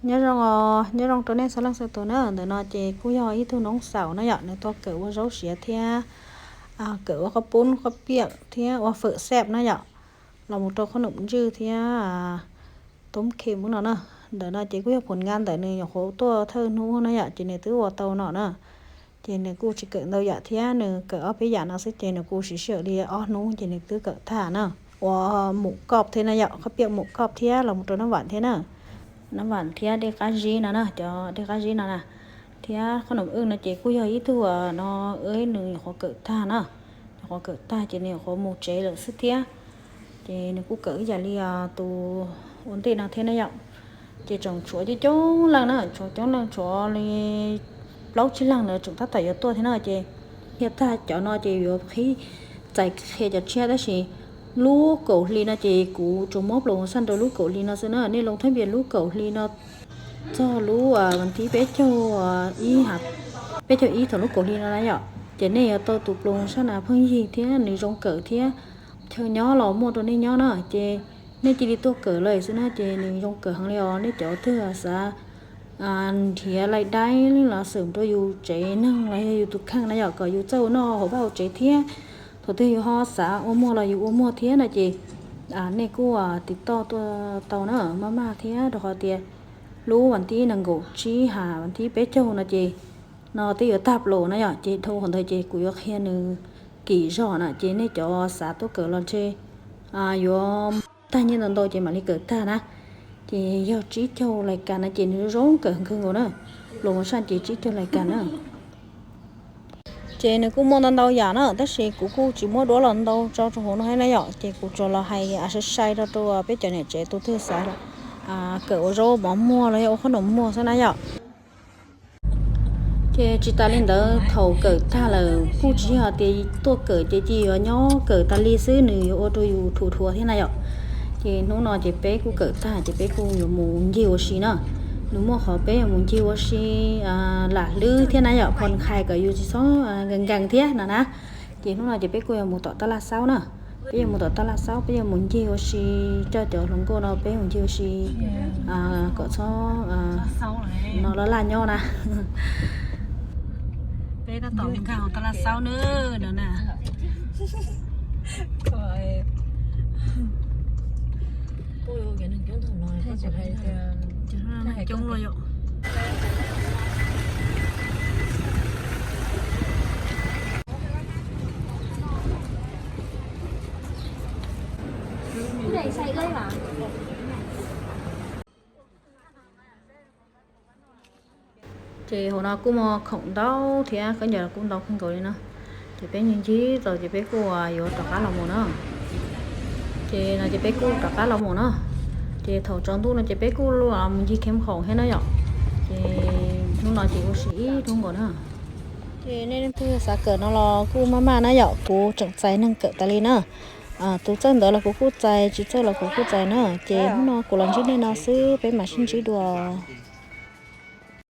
Nyob zoo os, nyob zoo rau nej txhua leej txhua tus na. Ntawm no ces kuj yog ib tug noob xaum na yom, nws tuaj kawm ua zaub siav thiab kawm ua qhob pub qhob piam thiab ua fawm xaj na yom, los mus rau qhob noom ntswj thiab tub khem ub no na. Ntawm no ces kuj yog phoos nka ntawm nws nyuam qhuav tuaj thawj hnub na yom, ces nws twb ua tau no na. Ces nws kuj tsis kawm ntau yam thiab, nws kawm ob peb yam no xwb ces nws kuj siv sij hawm li ob hnub ces nws twb kawm tag na. Ua mum koj thiab na yom, qhob piam mum koj thiab los mus rau nab vam thiab na. Nab vam thiab dej qab zib no na, cov dej qab zib no na, thiab qhob noom wj no ces kuj yog ib tug no, nws nyuam qhuav kawm tag na. Nyuam qhuav kawm tag ces nws nyuam qhuav mus tsev lawm xwb thiab. Ces nws kuj kawm ib yam li tus ua ntej no thiab na yom. Ces tseem tshuav coob coob leej na, tshuav coob leej, tshuav li plaub tsib leej ntawd tseem tab tom yuav tuaj thiab no ces, qhia tag cov no ces yuav qhib txais qhia cov tshiab, tab sis lub kaum hli no ces kuv tsuas muab promotion rau lub kaum hli no xwb na. Nej loo thab npias lub kaum hli no txog lub vas thib peb caug ib, peb caug ib thaum lub kaum hli no na yom, ces nej yuav tau tus promotion na pheej yig thiab nws zoo kawm thiab. Chaw nyob los muaj rau nej nyob na, ces nej cia li tuaj kawm lawm xwb na, ces nws zoo kawm heev li os. Nej cov twg xav nrhiav laij daib los xwm rau yus tsev neeg los yog yus tus kheej na yom, kom yus txawj ua noj hauv vaj hauv tsev thiab. Thaum twg yus ho xav ua muag los yus ua muag thiab no ces nej kuj tiv toj tuaj tau na, maj maj thiab, rau qhov tias lub vas thib nees nkaum tsib ha vas thib peb caug no ces no twb yuav tag plaws na yom, ces dhau qhov ntawd ces kuv yuav qhia nws kim zog na, ces nej cov xav tuaj kawm los ntshe yuav tag nyiaj ntau ntau ces mam li kawm tag na. Ces yog tsib caug lais kas na ces nws zoo kawm kawg nkaus na, promotion ces tsib caug lais kas na. Ces nws kuj muaj ntau ntau yam na, tab sis kuv kuj tsis muab duab los ntau tso rau hauv no thiab na yom, ces kuv tsuas los hais sai sai rau rau peb cov niam tsev tus twg xav kawm ua zaub mov muag los yog ua qhob noom muag xwb na yom. Ces tsis tas li ntawd, thaum kawm tag lawm kuj tsis yog tias tuaj kawm ces cia yuav nyob kawm tas li xwb, nws yuav ua rau yus dhuav dhuav thiab na yom. Ces hnub no ces peb kuj kawm tag ces peb kuj yuav mus ncig ua si na. Nws muaj qhov peb yuav mus ncig ua si lam hlwb thiab na yom, phos khais kom yus tsis txhob nkees nkees thiab no na. Ces hnub no ces peb kuj yuav mus tom tab laj xaub na. Peb yuav mus tom tab laj xaub, peb yuav mus ncig ua si, coj cov hluas nkauj no peb mus ncig ua si kom txhob no laj laj nyob na. Peb tab tom nkag tab laj xaub na, no na. Coob los yom. Ces hauv no kuj muaj khoom ntau thiab, khaub ncaws los kuj ntau kawg nkaus li no. Ces peb ncig ncig tau ces peb kuj yuav rov qab los mus na. Ces no ces peb kuj rov qab los mus na. Ces thaum tsaus ntuj no ces peb kuj mus ncig kheeb khoom thiab na yom. Ces hnub no ces ua si ib hnub nkaus na. Ces nej leej twg xav kawm no los kuj maj maj na yom, kuv tseem txais neeg kawm tas li na. Tus txawj ntawv los kuv kuj txais, tsis txawj los kuv kuj txais na. Ces hnub no kuv los ntsib nej no xwb, peb mam sib ntsib dua.